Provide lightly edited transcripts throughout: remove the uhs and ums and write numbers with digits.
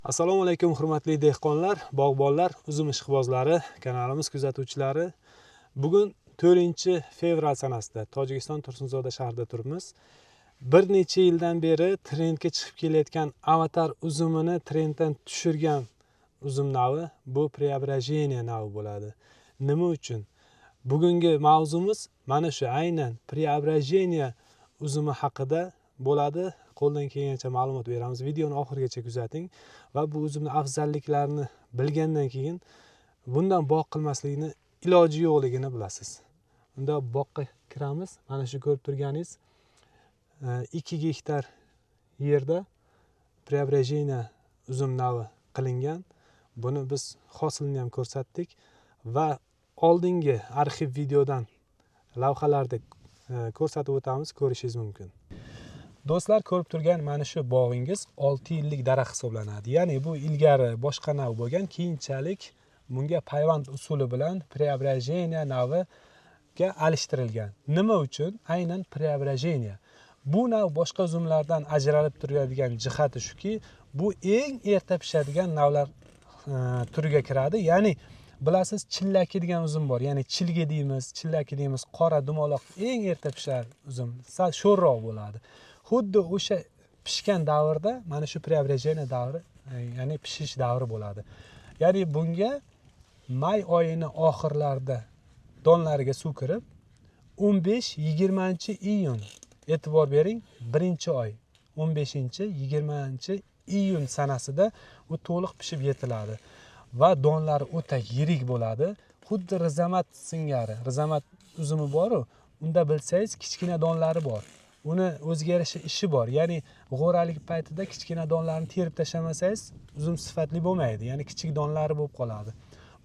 Assalomu alaykum, hurmatli dehqonlar, bog'bonlar, uzum ishqibozlari, kanalimiz kuzatuvchilari. Bugun 4 fevral sanasida Tojikiston Tursunzoda shahrida turibmiz. Bir necha yildan beri trendga chiqib kelayotgan Avatar uzumini trenddan tushirgan uzum navi bu Преображение navi bo'ladi. Nima uchun? Bugungi mavzumiz mana shu, aynan Преображение uzumi haqida bo'ladi. Qo'ldan kelgancha ma'lumot beramiz. Videoni oxirigacha kuzating va bu uzumni afzalliklarini bilgandan keyin bundan bog' qilmaslikni iloji yo'qligini bilasiz. Unda boqqa kiramiz. Mana shu ko'rib turganingiz 2 gektar yerda Преображение uzum navi qilingan. Buni biz hosilini ham ko'rsatdik va oldingi arxiv videodan lavhalarda ko'rsatib o'tamiz, ko'rishingiz mumkin. Do'stlar, ko'rib turgan mana shu bog'ingiz 6 yillik daraxt hisoblanadi. Ya'ni bu ilgari boshqa nav bo'lgan, keyinchalik bunga payvand usuli bilan Преображение naviga alishtirilgan. Nima uchun aynan Преображение? Bu nav boshqa uzumlardan ajralib turadigan jihati shuki, bu eng erta pishadigan navlar turiga kiradi. Ya'ni bilasiz, Chillaki degan uzum bor, ya'ni Chilgi deymiz, Chillaki deymiz, qora dumaloq, eng erta pishar uzum, sal sho'rroq bo'ladi. Xuddi o'sha pishgan davrda mana shu Преображение davri, ya'ni pishish davri bo'ladi. Ya'ni bunga may oyini oxirlarida donlariga suv kirib, 15-20 iyun, e'tibor bering, birinchi oy 15-20 iyun sanasida u to'liq pishib yetiladi va donlari o'ta yirik bo'ladi, xuddi Rizamat singari. Rizamat uzumi boru, unda bilsangiz, kichkina donlari bor, uni o'ziga yarasha ishi bor. Ya'ni g'o'ralik paytida kichkina donlarni terib tashlamasangiz, uzum sifatli bo'lmaydi, ya'ni kichik donlari bo'lib qoladi.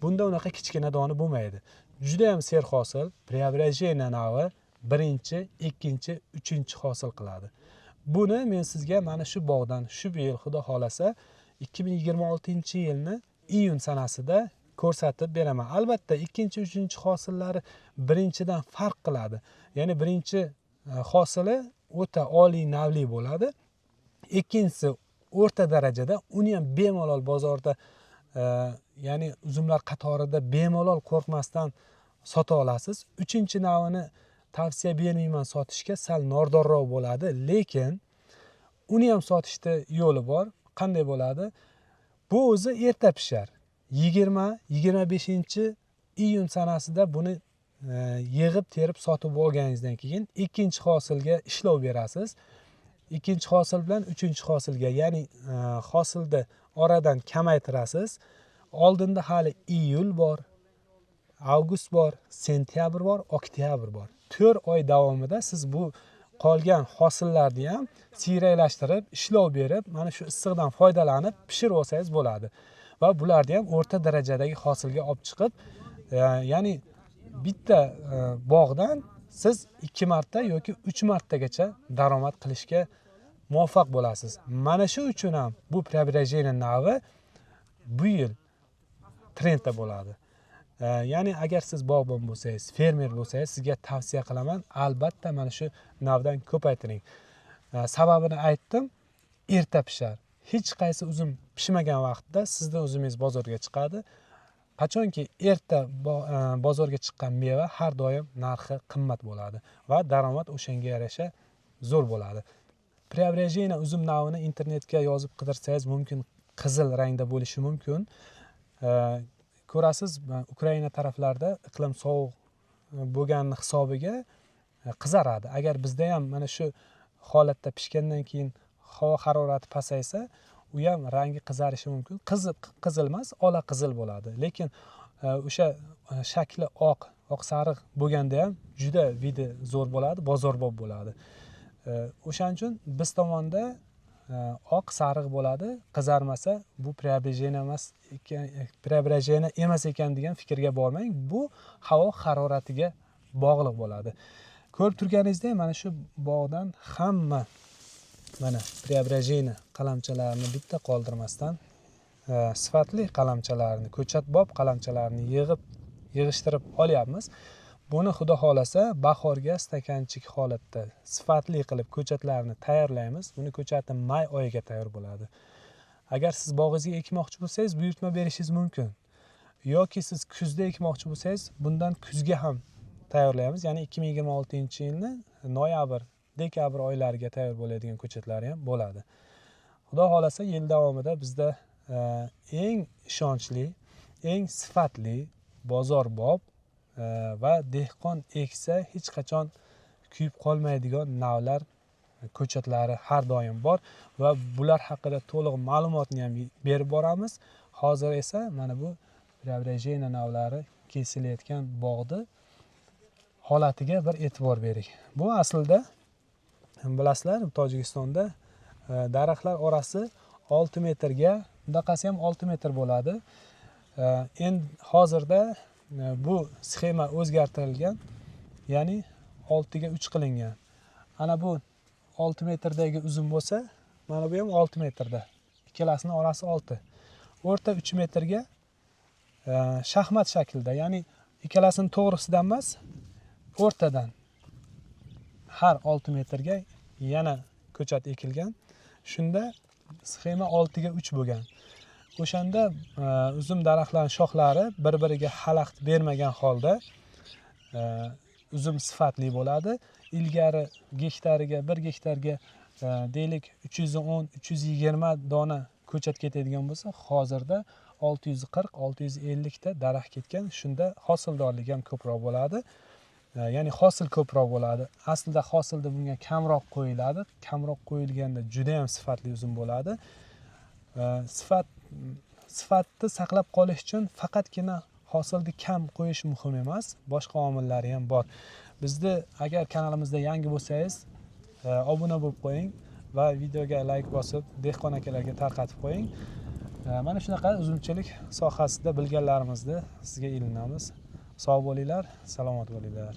Bunda unaqa kichkina doni bo'lmaydi. Judayam serhosil Преображение navi birinchi, ikkinchi, uchinchi hosil qiladi. Buni men sizga mana shu bog'dan shu yil, xudo xohlasa, 2026-yilni iyun sanasida ko'rsatib beraman. Albatta, ikkinchi, uchinchi hosillari birinchidan farq qiladi. Ya'ni birinchi hosili o'ta oliy navli bo'ladi, ikkinchisi o'rta darajada, uni ham bemalol bozorda, ya'ni uzumlar qatorida bemalol qo'rqmasdan sota olasiz. Uchinchi navini tavsiya bermayman sotishga, sal nordonroq bo'ladi, lekin uni ham sotishda yo'li bor. Qanday bo'ladi? Bu o'zi erta pishar, 20-25 iyun sanasida buni yig'ib terib sotib olganingizdan keyin ikkinchi hosilga ishlov berasiz. Ikkinchi hosil bilan uchinchi hosilga, ya'ni hosilni oradan kamaytirasiz. Oldinda hali iyul bor, avgust bor, sentyabr bor, oktyabr bor. 4 oy davomida siz bu qolgan hosillarni ham siyraklashtirib, ishlov berib, mana shu issiqdan foydalanib pishirib olsangiz bo'ladi va bularni ham o'rta darajadagi hosilga olib chiqib, ya'ni bitta bog'dan siz ikki marta yoki uch martagacha daromad qilishga muvaffaq bo'lasiz. Mana shu uchun ham bu Преображение navi bu yil trendda bo'ladi. Ya'ni agar siz bog'bon bo'lsangiz, fermer bo'lsangiz, sizga tavsiya qilaman, albatta mana shu navdan ko'paytiring. Sababini aytdim: erta pishar. Hech qaysi uzum pishmagan vaqtda sizni uzumingiz bozorga chiqadi. Qachonki erta bozorga chiqqan meva har doim narxi qimmat bo'ladi va daromad o'shanga yarasha zo'r bo'ladi. Преображение uzum navini internetga yozib qidirsangiz mumkin, qizil rangda bo'lishi mumkin. Ko'rasiz, Ukraina taraflarida iqlim sovuq bo'lgani hisobiga qizaradi. Agar bizda ham mana shu holatda pishgandan keyin havo harorati pasaysa, u ham rangi qizarishi mumkin. Qizil qizil emas, ola qizil bo'ladi, lekin o'sha shakli oq, oq sariq bo'lganda ham juda вид i zo'r bo'ladi, bozorbop bo'ladi. O'shaning uchun biz tomonda oq sariq bo'ladi. Qizarmasa, bu Преображение emas ekan, Преображение emas ekan degan fikrga bormang. Bu havo haroratiga bog'liq bo'ladi. Ko'rib turganingizdek, mana shu bog'dan hamma mana Преображение qalamchalarini bitta qoldirmasdan, sifatli qalamchalarni, ko'chatbop qalamchalarni yig'ib, yig'ishtirib olyapmiz. Buni, xudo xohlasa, bahorga стаканчик holatda sifatli qilib ko'chatlarni tayyorlaymiz. Buni ko'chati may oyiga tayyor bo'ladi. Agar siz bog'ingizga ekmoqchi bo'lsangiz, buyurtma berishingiz mumkin. Yoki siz kuzda ekmoqchi bo'lsangiz, bundan kuzga ham tayyorlaymiz. Ya'ni 2026-yilni noyabr, dekabr oylariga tayyor bo'ladigan ko'chatlari ham bo'ladi. Xudo xohlasa, yil davomida bizda eng ishonchli, eng sifatli, bozorbop va dehqon eksa hech qachon kuyib qolmaydigan navlar ko'chatlari har doim bor va bular haqida to'liq ma'lumotni ham berib boramiz. Hozir esa mana bu Preobrazheniya navlari kesilayotgan bog'ni holatiga bir e'tibor bering. Bu aslida bilasizlar, Tojikistonda daraxtlar orasi 6 metrga, bunaqasi ham 6 metr bo'ladi. Endi hozirda bu sxema o'zgartirilgan, ya'ni 6 ga 3 qilingan. Ana bu 6 metrdagi uzun bo'lsa, mana bu ham 6 metrda. Ikkalasining orasi 6. O'rta 3 metrga shaxmat shaklida, ya'ni ikkalasini to'g'risidan emas, o'rtadan har 6 metrga yana ko'chat ekilgan. Shunda sxema 6 ga 3 bo'lgan. O'shanda uzum daraxtlarining shoxlari bir-biriga xalaqit bermagan holda uzum sifatli bo'ladi. Ilgari gektariga, 1 gektarga deylik 310, 320 dona ko'chat ketadigan bo'lsa, hozirda 640, 650 ta daraxt ketgan. Shunda hosildorligi ham ko'proq bo'ladi. Ya'ni hosil ko'proq bo'ladi. Aslida hosilda bunga kamroq qo'yiladi. Kamroq qo'yilganda juda ham sifatli uzum bo'ladi. Sifatni saqlab qolish uchun faqatgina hosilni kam qo'yish muhim emas, boshqa omillari ham bor. Bizni agar kanalimizda yangi bo'lsangiz, obuna bo'lib qo'ying va videoga like bosib, dehqon akalarga tarqatib qo'ying. Mana shunaqa uzumchilik sohasida bilganlarimizni sizga ilinamiz. Sog' bo'linglar, salomat bo'linglar.